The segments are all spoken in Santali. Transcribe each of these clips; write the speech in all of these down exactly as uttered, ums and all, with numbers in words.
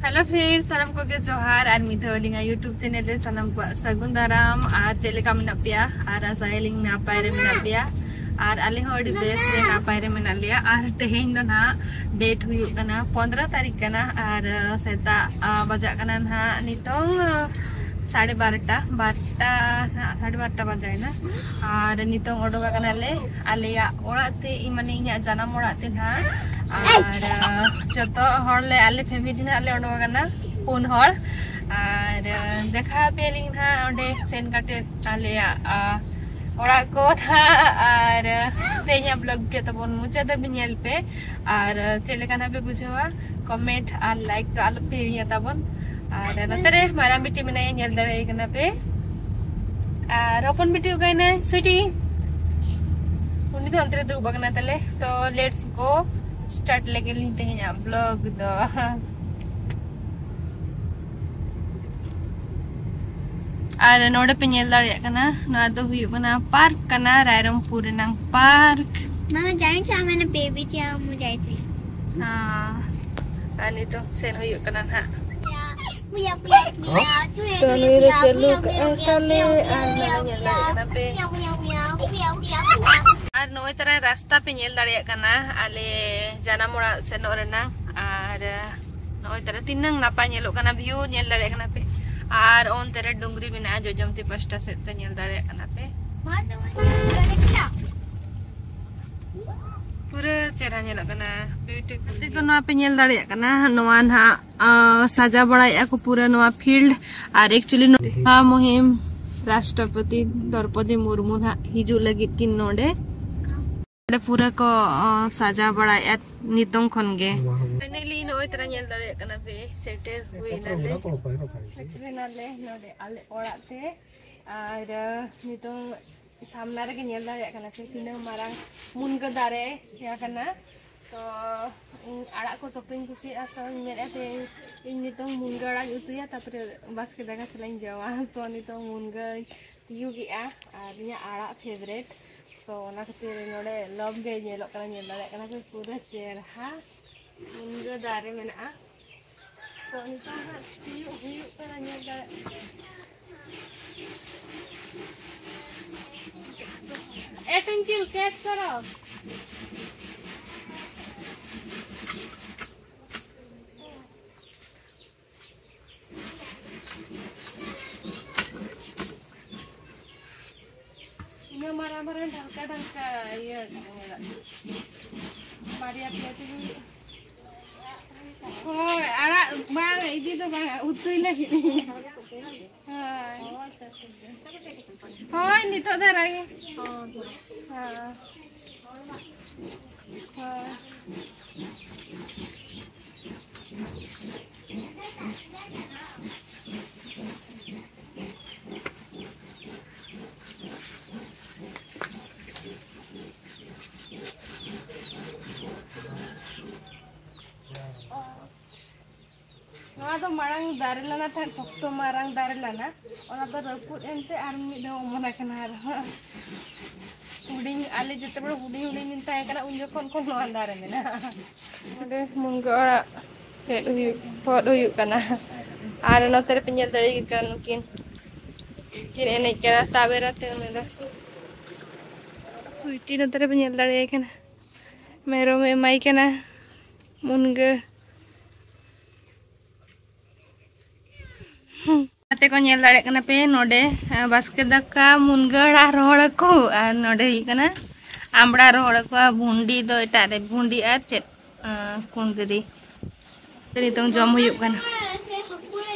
Hello friends, ᱥᱟᱱᱟᱢ ᱠᱚᱜᱮ ᱡᱚᱦᱟᱨ ᱟᱨ ᱢᱤᱫ ᱫᱷᱟᱣ ᱟᱹᱞᱤᱧᱟᱜ YouTube channel ᱨᱮ ᱥᱟᱱᱟᱢ ᱠᱚᱣᱟᱜ ᱥᱟᱹᱜᱩᱱ ᱫᱟᱨᱟᱢ᱾ ᱟᱨ ᱪᱮᱫ ᱞᱮᱠᱟ ᱢᱮᱱᱟᱜ ᱯᱮᱭᱟ? ᱟᱨ ᱟᱥᱟᱭᱟᱞᱤᱧ ᱱᱟᱯᱟᱭ ᱨᱮ ᱢᱮᱱᱟᱜ ᱯᱮᱭᱟ ᱟᱨ ᱟᱞᱮ ᱦᱚᱸ ᱟᱹᱰᱤ ᱵᱮᱥ ᱨᱮ ᱱᱟᱯᱟᱭ ᱨᱮ ᱢᱮᱱᱟᱜ ᱞᱮᱭᱟ᱾ ᱟᱨ ᱛᱮᱦᱮᱧ ᱫᱚ ᱱᱟᱦᱟᱜ date ᱦᱩᱭᱩᱜ ᱠᱟᱱᱟ ᱯᱚᱱᱫᱽᱨᱚ ᱛᱟᱹᱨᱤᱠᱷ ᱠᱟᱱᱟ᱾ ᱟᱨ ᱥᱮᱛᱟᱜ ᱟ, ᱵᱟᱡᱟᱜ ᱠᱟᱱᱟ ᱱᱟᱦᱟᱜ ᱱᱤᱛᱚᱝ ᱟ, ᱥᱟᱲᱮ ᱵᱟᱨᱚᱴᱟ, ᱵᱟᱨᱚᱴᱟ ᱱᱟᱦᱟᱜ, ᱥᱟᱲᱮ ᱵᱟᱨᱚᱴᱟ ᱵᱟᱡᱟᱭᱮᱱᱟ᱾ ᱟᱨ ᱱᱤᱛᱚᱝ ᱚᱰᱚᱠ ᱟᱠᱟᱱᱟᱞᱮ ᱟᱞᱮᱭᱟᱜ ᱚᱲᱟᱜ ᱛᱮ, ᱤᱧ ᱢᱟᱱᱮ ᱤᱧᱟᱹᱜ ᱡᱟᱱᱟᱢ ᱚᱲᱟᱜ ᱛᱮ ᱱᱟᱦᱟᱜ᱾ ᱟᱨ ᱟ, ᱡᱚᱛᱚ ᱦᱚᱲ ᱞᱮ, ᱟᱞᱮ family ᱱᱟᱦᱟᱜ ᱞᱮ ᱚᱰᱚᱠ ᱟᱠᱟᱱᱟ ᱯᱩᱱ ᱦᱚᱲ᱾ ᱟᱨ ᱟ, ᱫᱮᱠᱷᱟᱣ ᱟᱯᱮᱭᱟᱞᱤᱧ ᱱᱟᱦᱟᱜ ᱚᱸᱰᱮ ᱥᱮᱱ ᱠᱟᱛᱮ ᱟᱞᱮᱭᱟᱜ ᱟ, ᱚᱲᱟᱜ ᱠᱚ ᱱᱟᱦᱟᱜ᱾ ᱟᱨ ᱟ, ᱛᱮᱦᱮᱧᱟᱜ vlog video ᱛᱟᱵᱚᱱ ᱢᱩᱪᱟᱹᱫ ᱫᱷᱟᱹᱵᱤᱡ ᱧᱮᱞ ᱯᱮ᱾ ᱟᱨ ᱟ, ᱪᱮᱫ ᱞᱮᱠᱟ ᱱᱟᱦᱟᱜ ᱯᱮ ᱵᱩᱡᱷᱟᱹᱣᱟ, comment ᱟᱨ like ᱫᱚ ᱟᱞᱚ ᱯᱮ ᱦᱤᱲᱤᱧᱟ ᱛᱟᱵᱚᱱ᱾ ᱟᱨ ᱱᱚᱛᱮ ᱨᱮ ᱢᱟᱨᱟᱝ ᱵᱤᱴᱤ ᱢᱮᱱᱟᱭᱟ, ᱧᱮᱞ ᱫᱟᱲᱮᱭᱟᱭ ᱠᱟᱱᱟ ᱯᱮ᱾ ᱟᱨ ᱦᱚᱯᱚᱱ ᱵᱤᱴᱤ ᱚᱠᱟᱭᱮᱱᱟᱭ? ᱥᱩᱭᱴᱤ, ᱩᱱᱤ ᱫᱚ ᱚᱱᱛᱮ ᱨᱮ ᱫᱩᱲᱩᱵ ᱟᱠᱟᱱᱟ ᱛᱟᱞᱮ᱾ ᱛᱚ let's go, start ᱞᱮᱜᱮ ᱞᱤᱧ ᱛᱮᱦᱮᱧᱟᱜ vlog ᱫᱚ᱾ ᱟᱨ ᱱᱚᱰᱮ ᱯᱮ ᱧᱮᱞ ᱫᱟᱲᱮᱭᱟᱜ ᱠᱟᱱᱟ, ᱱᱚᱣᱟ ᱫᱚ ᱦᱩᱭᱩᱜ ᱠᱟᱱᱟ park ᱠᱟᱱᱟ, ᱨᱟᱭᱨᱚᱝᱯᱩᱨ ᱨᱮᱱᱟᱝ park᱾ मामा जाइन्छ, मैंने बेबी चाहिँ म जाइथेँ। ᱦᱮᱸ, ᱟᱨ ᱱᱤᱛᱚᱜ ᱥᱮᱱ ᱦᱩᱭᱩᱜ ᱠᱟᱱᱟ ᱱᱟᱦᱟᱜ᱾ ᱛᱚ ᱱᱩᱭ ᱫᱚ ᱪᱟᱹᱞᱩ ᱠᱟᱜᱼᱟᱭ ᱛᱟᱞᱮ ᱟᱨ ᱱᱚᱰᱮ ᱧᱮᱞ ᱫᱟᱲᱮᱭᱟᱜ ᱠᱟᱱᱟ ᱯᱮ᱾ ᱟᱨ ᱱᱚᱜᱼᱚᱭ ᱛᱟᱨᱟ ᱨᱟᱥᱛᱟ ᱯᱮ ᱧᱮᱞ ᱫᱟᱲᱮᱭᱟᱜ ᱠᱟᱱᱟ ᱟᱞᱮ ᱡᱟᱱᱟᱢ ᱚᱲᱟᱜ ᱥᱮᱱᱚᱜ ᱨᱮᱱᱟᱜ᱾ ᱟᱨ ᱱᱚᱜᱼᱚᱭ ᱛᱟᱨᱟ ᱛᱤᱱᱟᱹᱝ ᱱᱟᱯᱟᱭ ᱧᱮᱞᱚᱜ ᱠᱟᱱᱟ, view ᱧᱮᱞ ᱫᱟᱲᱮᱭᱟᱜ ᱠᱟᱱᱟ ᱯᱮ᱾ ᱟᱨ ᱚᱱᱛᱮ ᱨᱮ ᱰᱩᱝᱨᱤ ᱢᱮᱱᱟᱜᱼᱟ, ᱡᱚᱡᱚᱢᱛᱤ ᱯᱟᱥᱴᱟ ᱥᱮᱫ ᱨᱮ ᱧᱮᱞ ᱫᱟᱲᱮᱭᱟᱜ ᱠᱟᱱᱟ ᱯᱮ᱾ ᱯᱩᱨᱟᱹ ᱪᱮᱦᱨᱟ ᱧᱮᱞᱚᱜ ᱠᱟᱱᱟ, beautiful᱾ ᱱᱚᱛᱮ ᱫᱚ ᱱᱚᱣᱟ ᱯᱮ ᱧᱮᱞ ᱫᱟᱲᱮᱭᱟᱜ ᱠᱟᱱᱟ, ᱱᱚᱣᱟ ᱱᱟᱦᱟᱜ ᱟ, ᱥᱟᱡᱟᱣ ᱵᱟᱲᱟᱭᱮᱫᱼᱟ ᱠᱚ ᱯᱩᱨᱟᱹ ᱱᱚᱣᱟ field᱾ ᱟᱨ actually ᱱᱚᱣᱟ ᱢᱩᱦᱤᱢ ᱨᱟᱥᱴᱨᱚᱯᱚᱛᱤ ᱫᱨᱚᱯᱚᱫᱤ ᱢᱩᱨᱢᱩ ᱱᱟᱦᱟᱜ ᱦᱤᱡᱩᱜ ᱞᱟᱹᱜᱤᱫ ᱠᱤᱱ ᱱᱚᱰᱮ᱾ ᱱᱚᱰᱮ ᱯᱩᱨᱟᱹ ᱠᱚ ᱟ, ᱥᱟᱡᱟᱣ ᱵᱟᱲᱟᱭᱮᱫᱼᱟ ᱱᱤᱛᱚᱝ ᱠᱷᱚᱱ ᱜᱮ᱾ Finally ᱱᱚᱜᱼᱚᱭ ᱛᱟᱨᱟ ᱧᱮᱞ ᱫᱟᱲᱮᱭᱟᱜ ᱠᱟᱱᱟ ᱯᱮ, ᱥᱮᱴᱮᱨ ᱦᱩᱭ ᱮᱱᱟᱞᱮ᱾ ᱥᱮᱴᱮᱨ ᱮᱱᱟᱞᱮ ᱱᱚᱰᱮ ᱟᱞᱮ ᱚᱲᱟᱜ ᱛᱮ᱾ ᱟᱨ ᱟ, ᱱᱤᱛᱚᱝ ᱥᱟᱢᱱᱟ ᱨᱮᱜᱮ ᱧᱮᱞ ᱫᱟᱲᱮᱭᱟᱜ ᱠᱟᱱᱟ ᱯᱮ ᱛᱤᱱᱟᱹᱜ ᱢᱟᱨᱟᱝ ᱢᱩᱱᱜᱟᱹ ᱫᱟᱨᱮ ᱟᱠᱟᱱᱟ᱾ ᱛᱚ ᱤᱧ ᱟᱲᱟᱜ ᱠᱚ ᱥᱚᱠᱛᱚᱧ ᱠᱩᱥᱤᱭᱟᱜᱼᱟ, ᱥᱚᱧ ᱢᱮᱱᱮᱫ ᱛᱮ ᱤᱧ ᱱᱤᱛᱚᱝ ᱢᱩᱱᱜᱟᱹ ᱟᱲᱟᱜ ᱤᱧ ᱩᱛᱩᱭᱟ, ᱛᱟᱨᱯᱚᱨᱮ ᱵᱟᱥᱠᱮ ᱫᱟᱠᱟ ᱥᱟᱞᱟᱜ ᱤᱧ ᱡᱚᱢᱟ᱾ ᱥᱚ ᱱᱤᱛᱚᱝ ᱢᱩᱱᱜᱟᱹᱧ ᱛᱤᱭᱩᱜᱮᱜᱼᱟ ᱟᱨ ᱤᱧᱟᱹᱜ ᱟᱲᱟᱜ favourite᱾ ᱥᱚ ᱚᱱᱟ ᱠᱷᱟᱹᱛᱤᱨ ᱱᱚᱰᱮ ᱞᱚᱵ ᱜᱮ ᱧᱮᱞᱚᱜ ᱠᱟᱱᱟ, ᱧᱮᱞ ᱫᱟᱲᱮᱭᱟᱜ ᱠᱟᱱᱟ ᱯᱮ ᱯᱩᱨᱟᱹ ᱪᱮᱦᱨᱟ ᱢᱩᱱᱜᱟᱹ ᱫᱟᱨᱮ ᱢᱮᱱᱟᱜᱼᱟ᱾ ᱱᱤᱛᱚᱜ ᱦᱟᱸᱜ ᱥᱤᱭᱳᱜ ᱦᱩᱭᱩᱜ ᱠᱟᱱᱟ, ᱧᱮᱞ ᱫᱟᱲᱮᱭᱟᱜ ᱠᱟᱱᱟ᱾ ए ट्विंकल, कैच करो। ᱤᱱᱟᱹ ᱢᱟᱨᱟᱝ ᱢᱟᱨᱟᱝ ᱰᱷᱟᱞᱠᱟ ᱰᱷᱟᱞᱠᱟ ᱤᱭᱟᱹ ᱵᱟᱨᱭᱟ ᱯᱮᱭᱟ ᱛᱮᱜᱮ ᱦᱩᱭᱩᱜᱼᱟ᱾ ᱦᱳᱭ, ᱟᱲᱟᱜ ᱵᱟᱝ, ᱤᱫᱤ ᱫᱚ ᱵᱟᱝ, ᱩᱛᱩᱭ ᱞᱟᱹᱜᱤᱫ᱾ ᱦᱳᱭ᱾ ᱦᱳᱭ, ᱱᱤᱛᱚᱜ ᱫᱷᱟᱨᱟ ᱜᱮ᱾ ᱦᱳᱭ᱾ ᱦᱳᱭ᱾ ᱱᱚᱣᱟ ᱫᱚ ᱢᱟᱲᱟᱝ ᱫᱟᱨᱮ ᱞᱮᱱᱟ ᱛᱟᱦᱮᱸᱫ, ᱥᱚᱠᱛᱚ ᱢᱟᱨᱟᱝ ᱫᱟᱨᱮ ᱞᱮᱱᱟ, ᱚᱱᱟ ᱫᱚ ᱨᱟᱹᱯᱩᱫ ᱮᱱᱛᱮ ᱟᱨ ᱢᱤᱫ ᱫᱷᱟᱣ ᱚᱢᱚᱱ ᱟᱠᱟᱱᱟ ᱟᱨᱦᱚᱸ᱾ ᱦᱩᱰᱤᱧ, ᱟᱞᱮ ᱡᱮᱛᱮ ᱵᱮᱲᱟ ᱦᱩᱰᱤᱧ ᱦᱩᱰᱤᱧ ᱞᱤᱧ ᱛᱟᱦᱮᱸ ᱠᱟᱱᱟ, ᱩᱱ ᱡᱚᱠᱷᱚᱱ ᱠᱷᱚᱱ ᱱᱚᱣᱟ ᱫᱟᱨᱮ ᱢᱮᱱᱟᱜᱼᱟ᱾ ᱱᱚᱰᱮ ᱢᱩᱱᱜᱟᱹ ᱟᱲᱟᱜ ᱪᱮᱫ ᱦᱩᱭᱩᱜ, ᱛᱚᱫ ᱦᱩᱭᱩᱜ ᱠᱟᱱᱟ᱾ ᱟᱨ ᱱᱚᱛᱮ ᱨᱮᱯᱮ ᱧᱮᱞ ᱫᱟᱲᱮᱭᱟᱜ ᱠᱟᱱ ᱱᱩᱠᱤᱱ ᱠᱤᱱ ᱮᱱᱮᱡ ᱠᱟᱱᱟ ᱛᱟᱵᱮᱨ ᱟᱛᱮ ᱩᱱᱤ ᱫᱚ᱾ ᱥᱩᱭᱴᱤ ᱱᱚᱛᱮ ᱨᱮᱯᱮ ᱧᱮᱞ ᱫᱟᱲᱮᱭᱟᱭ ᱠᱟᱱᱟ, ᱢᱮᱨᱚᱢᱮ ᱮᱢᱟᱭ ᱠᱟᱱᱟ ᱢᱩᱱᱜᱟᱹ᱾ ᱜᱟᱛᱮ ᱠᱚ ᱧᱮᱞ ᱫᱟᱲᱮᱭᱟᱜ ᱠᱟᱱᱟ ᱯᱮ ᱱᱚᱰᱮ, ᱟᱸ, ᱵᱟᱥᱠᱮ ᱫᱟᱠᱟ, ᱢᱩᱱᱜᱟᱹ ᱟᱲᱟᱜ ᱨᱚᱦᱚᱲ ᱟᱠᱚ, ᱟᱨ ᱱᱚᱰᱮ ᱦᱩᱭᱩᱜ ᱠᱟᱱᱟ ᱟᱢᱲᱟ ᱨᱚᱦᱚᱲ ᱟᱠᱚ, ᱟᱨ ᱵᱷᱩᱱᱰᱤ ᱫᱚ ᱮᱴᱟᱜ ᱨᱮ, ᱵᱷᱩᱱᱰᱤ ᱟᱨ ᱪᱮᱫ, ᱟᱸ, ᱠᱩᱸᱫᱽᱨᱤ᱾ ᱱᱤᱛᱚᱝ ᱡᱚᱢ ᱦᱩᱭᱩᱜ ᱠᱟᱱᱟ᱾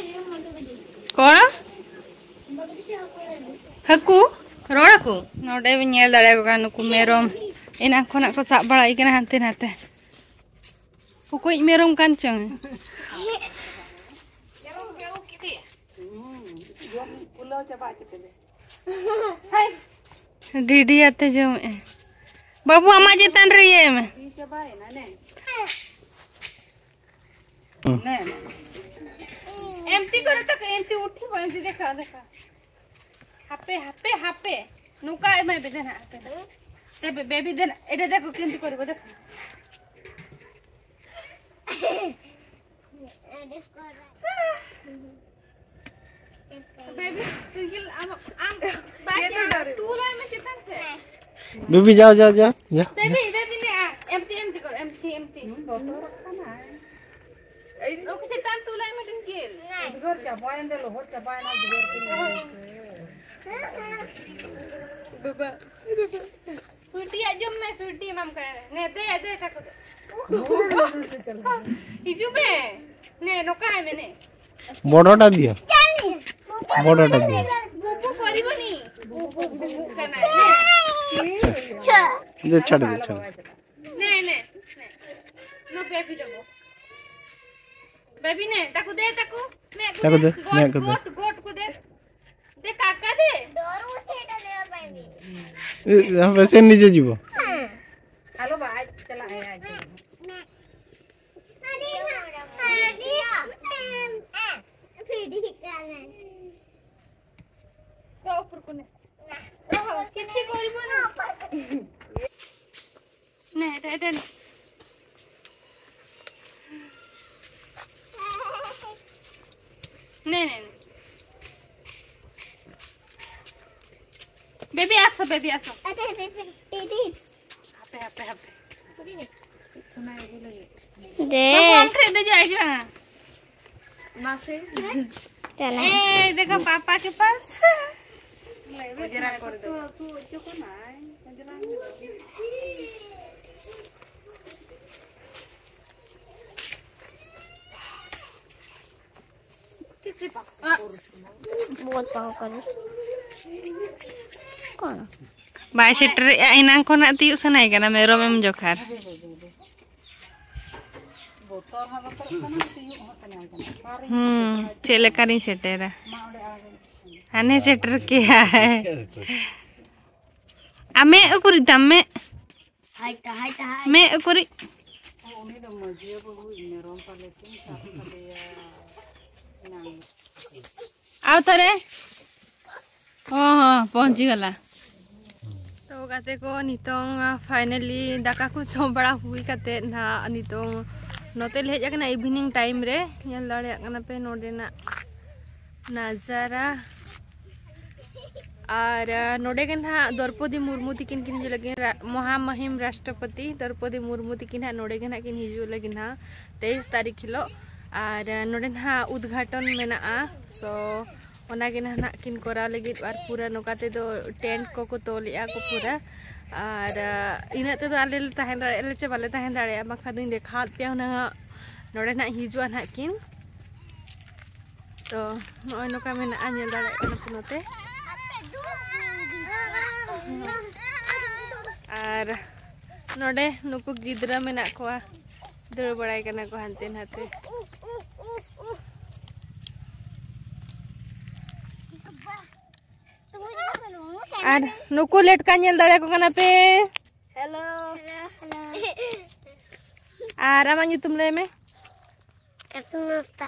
ᱠᱚᱲᱟ? ᱦᱟᱹᱠᱩ? ᱨᱚᱲ ᱟᱠᱚ? ᱱᱚᱰᱮ ᱵᱤᱱ ᱧᱮᱞ ᱫᱟᱲᱮᱭᱟᱠᱚ ᱠᱟᱱᱟ, ᱱᱩᱠᱩ ᱢᱮᱨᱚᱢ ᱮᱱᱟᱝ ᱠᱷᱚᱱᱟᱜ ᱠᱚ ᱥᱟᱵ ᱵᱟᱲᱟᱭ ᱠᱟᱱᱟ ᱦᱟᱱᱛᱮ ᱱᱟᱛᱮ᱾ ᱚᱠᱚᱭᱤᱡ ᱢᱮᱨᱚᱢ ᱠᱟᱱ ᱪᱚᱝ? ᱰᱤᱰᱤ ᱟᱛᱮ ᱡᱚᱢᱮᱜᱼᱟᱭ᱾ ᱵᱟᱹᱵᱩ, ᱟᱢᱟᱜ ᱪᱮᱛᱟᱱ ᱨᱮ ᱤᱭᱟᱹᱭ ᱢᱮ᱾ ᱮᱢᱛᱤ ᱠᱚᱨᱮ ᱛᱟᱠᱚ, ᱮᱢᱛᱤ ᱩᱴᱷᱤ ᱵᱚ, ᱮᱢᱛᱤ ᱫᱮᱠᱷᱟ, ᱫᱮᱠᱷᱟ᱾ ᱦᱟᱯᱮ, ᱦᱟᱯᱮ, ᱦᱟᱯᱮ᱾ ᱱᱚᱝᱠᱟ ᱮᱢᱟᱭ ᱵᱮᱫᱮ ᱱᱟᱜ, ᱦᱟᱯᱮ᱾ ᱛᱮ ᱵᱮ-, ᱵᱮᱵᱤ ᱫᱮᱱ, ᱮᱰᱮ ᱫᱮᱠᱚ ᱠᱮᱢᱛᱤ ᱠᱚᱨᱮ ᱵᱚ, ᱫᱮᱠᱷᱟ᱾ ᱵᱮᱵᱤ, ᱛᱤᱸᱜᱤᱞ, ᱟᱢ, ᱟᱢ, ᱵᱟᱭ ᱪᱮᱫ ᱦᱚᱸ ᱪᱮᱫ ᱦᱚᱸ ᱛᱩᱞᱟᱭ ᱢᱮ ᱪᱮᱛᱟᱱ ᱥᱮ᱾ ᱵᱮᱵᱤ, ᱡᱟᱣ, ᱡᱟᱣ, ᱡᱟᱣ, ᱡᱟᱣ᱾ ᱵᱮᱵᱤ, ᱵᱮᱵᱤ, ᱱᱮ, ᱟ, ᱮᱢᱛᱤ, ᱮᱢᱛᱤ ᱠᱚᱨ, ᱮᱢᱛᱤ, ᱮᱢᱛᱤ᱾ ᱦᱩᱸ, ᱵᱚᱛᱚᱨᱚᱜ ᱠᱟᱱᱟᱭ᱾ ᱩᱰᱩᱠ ᱪᱮᱛᱟᱱ ᱛᱩᱞᱟᱭ ᱢᱮ ᱴᱩᱝᱠᱤᱞ᱾ ᱩᱫᱽᱜᱟᱹᱨ ᱪᱟᱵᱟᱭᱮᱱ ᱫᱚ, ᱞᱚᱦᱚᱫ ᱪᱟᱵᱟᱭᱮᱱᱟ ᱩᱫᱽᱜᱟᱹᱨ ᱛᱮ᱾ ᱵᱟᱵᱟ, ᱵᱟᱵᱟ᱾ ᱥᱩᱭᱴᱤᱭᱟᱜ ᱡᱚᱢ ᱢᱮ, ᱥᱩᱭᱴᱤ ᱮᱢᱟᱢ ᱠᱟᱱᱟ᱾ ᱱᱮ, ᱫᱮ, ᱫᱮ, ᱛᱟᱠᱚ ᱫᱮ᱾ ᱦᱤᱡᱩᱜ ᱢᱮ᱾ ᱱᱮ, ᱱᱚᱝᱠᱟᱭ ᱢᱮ, ᱱᱮ᱾ ᱵᱚᱰᱚᱴᱟ ᱫᱤᱭᱟ᱾ ᱵᱚᱰᱚᱴᱟ ᱫᱤᱭᱟ᱾ ᱵᱩᱵᱩ ᱠᱚᱨᱤᱵᱚᱱᱤ᱾ ᱵᱩᱵᱩ, ᱵᱩᱵᱩ ᱠᱟᱱᱟᱭ᱾ ᱟᱪᱪᱷᱟ᱾ ᱫᱮ, ᱪᱷᱟᱲ ᱫᱮ, ᱪᱷᱟᱲ ᱫᱮ᱾ ᱱᱮ, ᱱᱮ, ᱱᱮ᱾ ᱱᱚ ᱵᱮᱵᱤ ᱫᱮᱵᱚ᱾ ᱵᱮᱵᱤ ᱱᱮ, ᱛᱟᱠᱚ ᱫᱮ, ᱛᱟᱠᱚ᱾ ᱢᱮ ᱠᱚ ᱛᱟᱠᱚ ᱫᱮ, ᱫᱮ, ᱢᱮ ᱜᱚᱴ, ᱠᱚ ᱫᱮ᱾ ᱜᱚᱴ, ᱜᱚᱴ ᱠᱚ ᱫᱮ᱾ ᱫᱮ, ᱠᱟᱠᱟ ᱫᱮ᱾ ᱮ, ᱦᱟᱯᱮ, ᱥᱮ ᱱᱤᱡᱮ ᱡᱤᱵᱚ᱾ ᱟᱞᱚ ᱵᱟ, ᱟᱡ ᱪᱟᱞᱟᱜ ᱟᱭ, ᱟᱡ ᱛᱮᱜᱮ᱾ ᱛᱚ, ᱩᱯᱚᱨ ᱠᱚ ᱱᱮ᱾ ᱚᱦᱚ, ᱠᱤᱪᱷᱤ ᱠᱚᱨᱤᱵᱚ ᱱᱟ᱾ ᱱᱮ, ᱮᱴᱟ, ᱮᱴᱟ, ᱱᱮ᱾ ᱱᱮ, ᱱᱮ, ᱱᱮ᱾ ᱵᱮᱵᱤ, ᱟᱥᱚ, ᱵᱮᱵᱤ, ᱟᱥᱚ᱾ ᱟᱪᱪᱷᱟ, ᱟᱪᱪᱷᱟ, ᱟᱪᱪᱷᱟ᱾ ᱦᱟᱯᱮ, ᱦᱟᱯᱮ, ᱦᱟᱯᱮ᱾ ᱫᱮ᱾ ᱵᱟᱹᱵᱩ, ᱟᱢ ᱴᱷᱮᱱ ᱫᱮᱡᱚᱜ ᱟᱭ ᱡᱟᱝ᱾ ᱢᱟᱥᱮ᱾ ᱪᱟᱞᱟᱜ᱾ ᱮᱭ, ᱫᱮᱠᱷᱚ, ᱯᱟᱯᱟ ᱠᱮ ᱯᱟᱥ᱾ ᱚᱡᱽᱨᱟ ᱠᱚᱨᱮ ᱫᱚ᱾ ᱵᱚᱞ ᱯᱟᱣ ᱠᱟᱱᱟ᱾ ᱚᱠᱟᱨᱮ? ᱵᱟᱭ ᱥᱮᱴᱮᱨᱮᱜᱼᱟ, ᱮᱱᱟᱝ ᱠᱷᱚᱱᱟᱜ ᱛᱤᱭᱳᱜ ᱥᱟᱱᱟᱭᱮ ᱠᱟᱱᱟ ᱢᱮᱨᱚᱢ ᱮᱢ ᱡᱚᱠᱷᱟᱨ᱾ ᱵᱚᱛᱚᱨ ᱦᱚᱸ ᱵᱚᱛᱚᱨᱚᱜ ᱠᱟᱱᱟ, ᱛᱤᱭᱳᱜ ᱦᱚᱸ ᱥᱟᱱᱟᱭᱮ ᱠᱟᱱᱟ᱾ ᱚᱠᱟᱨᱮᱧ ᱦᱩᱸ, ᱥᱮᱴᱮᱨᱟ? ᱪᱮᱫ ᱞᱮᱠᱟᱨᱤᱧ ᱥᱮᱴᱮᱨᱟ? ᱢᱟ ᱚᱸᱰᱮ ᱟᱬᱜᱚ᱾ ᱦᱟᱱᱮ ᱥᱮᱴᱮᱨ ᱠᱮᱜᱼᱟᱭ᱾ ᱟᱢᱮ ᱩᱠᱩᱨᱤᱡ ᱛᱟᱢ ᱢᱮ? ᱦᱟᱭ ᱛᱟ, ᱦᱟᱭ ᱛᱟ, ᱦᱟᱭ᱾ ᱢᱮ ᱩᱠᱩᱨᱤᱡ᱾ ᱩᱱᱤ ᱫᱚ ᱢᱟᱹᱡᱷᱤ ᱵᱟᱹᱵᱩ ᱢᱮᱨᱚᱢ ᱯᱟᱞᱮ ᱠᱤᱱ ᱥᱟᱵ ᱠᱟᱫᱮᱭᱟ᱾ ᱮᱱᱟᱝ᱾ ᱟᱣ ᱛᱟᱨᱮ᱾ ᱦᱚᱸ, ᱦᱚᱸ, ᱯᱚᱦᱚᱸᱪᱤ ᱜᱟᱞᱟ᱾ ᱛᱚ ᱜᱟᱛᱮ ᱠᱚ, ᱱᱤᱛᱚᱝ, ᱟ, finally ᱫᱟᱠᱟ ᱠᱚ ᱡᱚᱢ ᱵᱟᱲᱟ ᱦᱩᱭ ᱠᱟᱛᱮᱫ ᱱᱟᱦᱟᱜ ᱱᱤᱛᱚᱝ ᱱᱚᱛᱮ ᱞᱮ ᱦᱮᱡ ᱟᱠᱟᱱᱟ ᱤᱵᱷᱤᱱᱤᱝ ᱴᱟᱭᱤᱢ ᱨᱮ᱾ ᱧᱮᱞ ᱫᱟᱲᱮᱭᱟᱜ ᱠᱟᱱᱟ ᱯᱮ ᱱᱚᱰᱮᱱᱟᱜ ᱱᱟᱡᱟᱨᱟ᱾ ᱟᱨ ᱱᱚᱰᱮ ᱜᱮ ᱱᱟᱦᱟᱜ ᱫᱨᱚᱯᱚᱫᱤ ᱢᱩᱨᱢᱩ ᱛᱤᱠᱤᱱ ᱠᱤᱱ ᱦᱤᱡᱩᱜ ᱞᱟᱹᱜᱤᱫ᱾ ᱢᱚᱦᱟᱢᱚᱦᱤᱢ ᱨᱟᱥᱴᱨᱚᱯᱚᱛᱤ ᱫᱨᱚᱯᱚᱫᱤ ᱢᱩᱨᱢᱩ ᱛᱤᱠᱤᱱ ᱦᱟᱸᱜ ᱱᱚᱰᱮ ᱜᱮ ᱱᱟᱦᱟᱜ ᱠᱤᱱ ᱦᱤᱡᱩᱜ ᱞᱟᱹᱜᱤᱫ ᱱᱟᱦᱟᱜ ᱛᱮᱭᱤᱥ ᱛᱟᱹᱨᱤᱠᱷ ᱦᱤᱞᱳᱜ᱾ ᱟᱨ ᱱᱚᱰᱮ ᱱᱟᱦᱟᱜ ᱩᱫᱽᱜᱷᱟᱴᱚᱱ ᱢᱮᱱᱟᱜᱼᱟ᱾ ᱥᱳ ᱚᱱᱟᱜᱮ ᱱᱟᱦᱟᱜ ᱠᱤᱱ ᱠᱚᱨᱟᱣ ᱞᱟᱹᱜᱤᱫ᱾ ᱟᱨ ᱯᱩᱨᱟᱹ ᱱᱚᱝᱠᱟ ᱛᱮᱫᱚ ᱴᱮᱱᱴ ᱠᱚᱠᱚ ᱛᱚᱞᱮᱜᱼᱟ ᱠᱚ ᱯᱩᱨᱟᱹ᱾ ᱟᱨ ᱤᱱᱟᱹᱜ ᱛᱮᱫᱚ ᱟᱞᱮ ᱞᱮ ᱛᱟᱦᱮᱸ ᱫᱟᱲᱮᱭᱟᱜᱼᱟ ᱞᱮ ᱪᱮ ᱵᱟᱞᱮ ᱛᱟᱦᱮᱸ ᱫᱟᱲᱮᱭᱟᱜᱼᱟ, ᱵᱟᱝᱠᱷᱟᱱ ᱫᱚᱧ ᱫᱮᱠᱷᱟᱣᱟᱫ ᱯᱮᱭᱟ ᱦᱩᱱᱟᱹᱝ᱾ ᱱᱚᱰᱮ ᱱᱟᱦᱟᱜ ᱦᱤᱡᱩᱜᱼᱟ ᱱᱟᱦᱟᱜ ᱠᱤᱱ᱾ ᱛᱚ ᱱᱚᱜᱼᱚᱭ ᱱᱚᱝᱠᱟ ᱢᱮᱱᱟᱜᱼᱟ, ᱧᱮᱞ ᱫᱟᱲᱮᱭᱟᱜ ᱠᱟᱱᱟ ᱯᱮ ᱱᱚᱛᱮ᱾ ᱟᱨ ᱱᱚᱰᱮ ᱱᱩᱠᱩ ᱜᱤᱫᱽᱨᱟᱹ ᱢᱮᱱᱟᱜ ᱠᱚᱣᱟ, ᱫᱟᱹᱲ ᱵᱟᱲᱟᱭ ᱠᱟᱱᱟ ᱠᱚ ᱦᱟᱱᱛᱮ ᱱᱟᱛᱮ᱾ ᱟᱨ ᱱᱩᱠᱩ ᱞᱮᱴᱠᱟ ᱧᱮᱞ ᱫᱟᱲᱮᱭᱟᱠᱚ ᱠᱟᱱᱟ ᱯᱮ᱾ ᱦᱮᱞᱳ᱾ ᱟᱨ ᱟᱢᱟᱜ ᱧᱩᱛᱩᱢ ᱞᱟᱹᱭ ᱢᱮ᱾ ᱠᱟᱴᱩᱱ ᱦᱟᱸᱥᱫᱟ᱾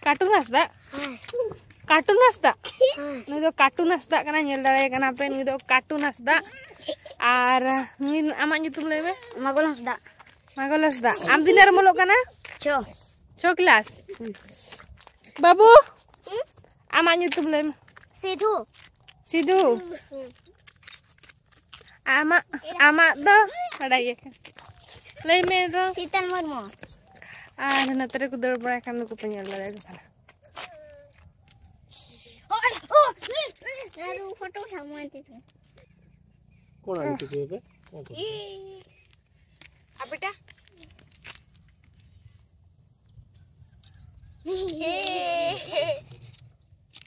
ᱠᱟᱴᱩᱱ ᱦᱟᱸᱥᱫᱟ? ᱦᱮᱸ᱾ ᱠᱟᱴᱩᱱ ᱦᱟᱸᱥᱫᱟ? ᱦᱮᱸ᱾ ᱱᱩᱭ ᱫᱚ ᱠᱟᱴᱩᱱ ᱦᱟᱸᱥᱫᱟ ᱠᱟᱱᱟᱭ, ᱧᱮᱞ ᱫᱟᱲᱮᱭᱟᱭ ᱠᱟᱱᱟ ᱯᱮ, ᱱᱩᱭ ᱫᱚ ᱠᱟᱴᱩᱱ ᱦᱟᱸᱥᱫᱟ᱾ ᱟᱨ ᱱᱩᱭ, ᱟᱢᱟᱜ ᱧᱩᱛᱩᱢ ᱞᱟᱹᱭ ᱢᱮ᱾ ᱢᱟᱜᱚᱞ ᱦᱟᱸᱥᱫᱟ᱾ ᱢᱟᱜᱚᱞ ᱦᱟᱸᱥᱫᱟ᱾ ᱟᱢ ᱛᱤᱱᱟᱹᱜ ᱨᱮᱢ ᱚᱞᱚᱜ ᱠᱟᱱᱟ? ᱪᱷᱚ᱾ ᱪᱷᱚ ᱠᱞᱟᱥ? ᱦᱩᱸ᱾ ᱵᱟᱹᱵᱩ, ᱦᱩᱸ? ᱟᱢᱟᱜ ᱧᱩᱛᱩᱢ ᱞᱟᱹᱭ ᱢᱮ᱾ ᱥᱤᱫᱷᱩ᱾ ᱥᱤᱫᱷᱩ? ᱦᱩᱸ᱾ ᱟᱢᱟᱜ, ᱟᱢᱟᱜ ᱫᱚ ᱵᱟᱰᱟᱭ ᱜᱮᱭᱟ ᱠᱚ᱾ ᱞᱟᱹᱭ ᱢᱮ ᱫᱚ᱾ ᱥᱤᱛᱚᱞ ᱢᱩᱨᱢᱩ᱾ ᱟᱨ ᱱᱚᱛᱮ ᱨᱮᱠᱚ ᱫᱟᱹᱲ ᱵᱟᱲᱟᱭ ᱠᱷᱟᱱ ᱱᱩᱠᱩ ᱯᱮ ᱧᱮᱞ ᱫᱟᱲᱮᱭᱟᱠᱚ ᱠᱟᱱᱟ᱾ ᱚᱱᱟ ᱫᱚ ᱯᱷᱳᱴᱳ ᱩᱴᱷᱟᱣ ᱢᱚᱡᱽ ᱛᱮ᱾ ᱠᱚᱲᱟ ᱜᱤᱫᱽᱨᱟᱹ ᱯᱮ? ᱟᱨ ᱵᱮᱴᱟ?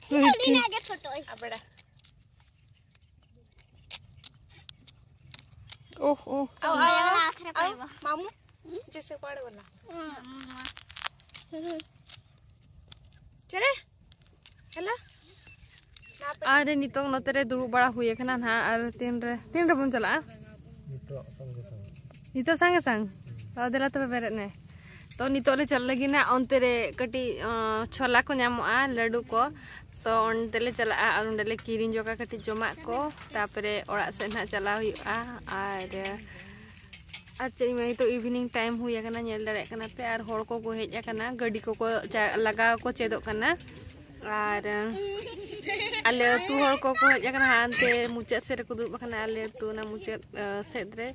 ᱥᱩᱭᱴᱤ᱾ ᱟᱨ ᱵᱮᱴᱟ? ओह, ओह। आओ, आओ, आओ, आओ, आओ, मामू, जैसे पड़ वाला। चले? हेलो? ᱟᱨ ᱱᱤᱛᱚᱝ ᱱᱚᱛᱮ ᱨᱮ ᱫᱩᱲᱩᱵ ᱵᱟᱲᱟ ᱦᱩᱭ ᱟᱠᱟᱱᱟ ᱱᱟᱦᱟᱜ᱾ ᱟᱨ ᱛᱤᱱᱨᱮ, ᱛᱤᱱ ᱨᱮᱵᱚᱱ ᱪᱟᱞᱟᱜᱼᱟ? ᱱᱤᱛᱚᱜ ᱥᱚᱸᱜᱮ ᱥᱚᱸᱜᱮ᱾ ᱱᱤᱛᱚᱜ ᱥᱟᱸᱜᱮ ᱥᱟᱝ? ᱛᱚ ᱫᱮᱞᱟ ᱛᱚᱵᱮ ᱵᱮᱨᱮᱫ ᱢᱮ᱾ ᱛᱚ ᱱᱤᱛᱚᱜ ᱞᱮ ᱪᱟᱞᱟᱜ ᱞᱟᱹᱜᱤᱫ ᱱᱟᱦᱟᱜ ᱚᱱᱛᱮ ᱨᱮ ᱠᱟᱹᱴᱤᱡ, ᱟᱸ, ᱪᱷᱳᱞᱟ ᱠᱚ ᱧᱟᱢᱚᱜᱼᱟ, ᱞᱟᱹᱰᱩ ᱠᱚ᱾ ᱛᱚ ᱚᱸᱰᱮ ᱞᱮ ᱪᱟᱞᱟᱜᱼᱟ ᱟᱨ ᱚᱸᱰᱮ ᱞᱮ ᱠᱤᱨᱤᱧ ᱡᱚᱜᱟ ᱠᱟᱹᱴᱤᱡ ᱡᱚᱢᱟᱜ ᱠᱚ, ᱛᱟᱯᱚᱨᱮ ᱚᱲᱟᱜ ᱥᱮᱫ ᱱᱟᱦᱟᱜ ᱪᱟᱞᱟᱣ ᱦᱩᱭᱩᱜᱼᱟ᱾ ᱟᱨ ᱟᱨ ᱪᱮᱫ ᱤᱧ ᱢᱮᱱᱟ, ᱱᱤᱛᱚᱜ evening time ᱦᱩᱭ ᱟᱠᱟᱱᱟ, ᱧᱮᱞ ᱫᱟᱲᱮᱭᱟᱜ ᱠᱟᱱᱟ ᱯᱮ, ᱟᱨ ᱦᱚᱲ ᱠᱚᱠᱚ ᱦᱮᱡ ᱟᱠᱟᱱᱟ, ᱜᱟᱹᱰᱤ ᱠᱚᱠᱚ ᱪᱟ-, ᱞᱟᱜᱟᱣ ᱠᱚ ᱪᱮᱫᱚᱜ ᱠᱟᱱᱟ᱾ ᱟᱨ ᱟᱞᱮ ᱟᱹᱛᱩ ᱦᱚᱲ ᱠᱚᱠᱚ ᱦᱮᱡ ᱟᱠᱟᱱᱟ, ᱦᱟᱱᱛᱮ ᱢᱩᱪᱟᱹᱫ ᱥᱮᱫ ᱨᱮᱠᱚ ᱫᱩᱲᱩᱵ ᱟᱠᱟᱱᱟ, ᱟᱞᱮ ᱟᱹᱛᱩ ᱚᱱᱟ ᱢᱩᱪᱟᱹᱫ, ᱟ, ᱥᱮᱫ ᱨᱮ᱾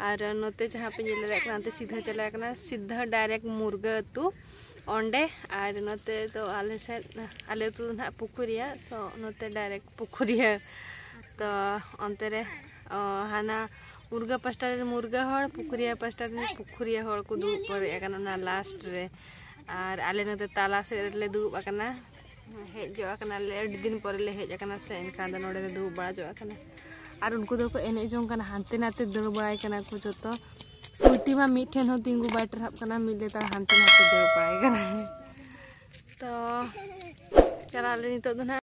ᱟᱨ ᱱᱚᱛᱮ ᱡᱟᱦᱟᱸ ᱯᱮ ᱧᱮᱞ ᱫᱟᱲᱮᱭᱟᱜ ᱠᱟᱱᱟ, ᱦᱟᱱᱛᱮ ᱥᱤᱫᱷᱟᱹ ᱪᱟᱞᱟᱣ ᱟᱠᱟᱱᱟ, ᱥᱤᱫᱷᱟᱹ direct ᱢᱩᱨᱜᱟᱹ ᱟᱹᱛᱩ ᱚᱸᱰᱮ᱾ ᱟᱨ ᱱᱚᱛᱮ ᱫᱚ ᱟᱞᱮ ᱥᱮᱫ, ᱟᱞᱮ ᱟᱹᱛᱩ ᱫᱚ ᱱᱟᱦᱟᱜ ᱯᱩᱠᱷᱩᱨᱤᱭᱟᱹ, ᱛᱚ ᱱᱚᱛᱮ direct ᱯᱩᱠᱷᱩᱨᱤᱭᱟᱹ᱾ ᱛᱚ ᱚᱱᱛᱮ ᱨᱮ, ᱚ, ᱦᱟᱱᱟ ᱢᱩᱨᱜᱟᱹ ᱯᱟᱥᱴᱟ ᱨᱮ ᱢᱩᱨᱜᱟᱹ ᱦᱚᱲ, ᱯᱩᱠᱷᱩᱨᱤᱭᱟᱹ ᱯᱟᱥᱴᱟ ᱨᱮ ᱯᱩᱠᱷᱩᱨᱤᱭᱟᱹ ᱦᱚᱲ ᱠᱚ ᱫᱩᱲᱩᱵ ᱯᱮᱨᱮᱡ ᱟᱠᱟᱱᱟ ᱚᱱᱟ last ᱨᱮ᱾ ᱟᱨ ᱟᱞᱮ ᱱᱚᱛᱮ ᱛᱟᱞᱟ ᱥᱮᱫ ᱨᱮᱞᱮ ᱫᱩᱲᱩᱵ ᱟᱠᱟᱱᱟ᱾ ᱦᱮᱡ ᱡᱚᱜ ᱟᱠᱟᱱᱟᱞᱮ, ᱟᱹᱰᱤ ᱫᱤᱱ ᱯᱚᱨᱮ ᱞᱮ ᱦᱮᱡ ᱟᱠᱟᱱᱟ ᱥᱮ, ᱮᱱᱠᱷᱟᱱ ᱫᱚ ᱱᱚᱰᱮ ᱞᱮ ᱫᱩᱲᱩᱵ ᱵᱟᱲᱟ ᱡᱚᱜ ᱟᱠᱟᱱᱟ᱾ ᱟᱨ ᱩᱱᱠᱩ ᱫᱚᱠᱚ ᱮᱱᱮᱡ ᱡᱚᱝ ᱠᱟᱱᱟ, ᱦᱟᱱᱛᱮ ᱱᱟᱛᱮ ᱫᱟᱹᱲ ᱵᱟᱲᱟᱭ ᱠᱟᱱᱟ ᱠᱚ ᱡᱚᱛᱚ᱾ ᱥᱩᱭᱴᱤ ᱢᱟ ᱢᱤᱫ ᱴᱷᱮᱱ ᱦᱚᱸ ᱛᱤᱸᱜᱩ ᱵᱟᱭ ᱴᱟᱨᱦᱟᱜ ᱠᱟᱱᱟ, ᱢᱤᱫ ᱞᱮᱛᱟᱲ ᱦᱟᱱᱛᱮ ᱱᱟᱛᱮ ᱫᱟᱹᱲ ᱵᱟᱲᱟᱭ ᱠᱟᱱᱟ᱾ ᱛᱚ ᱪᱟᱞᱟᱜ ᱟᱞᱮ ᱱᱤᱛᱚᱜ ᱫᱚ ᱱᱟᱦᱟᱜ᱾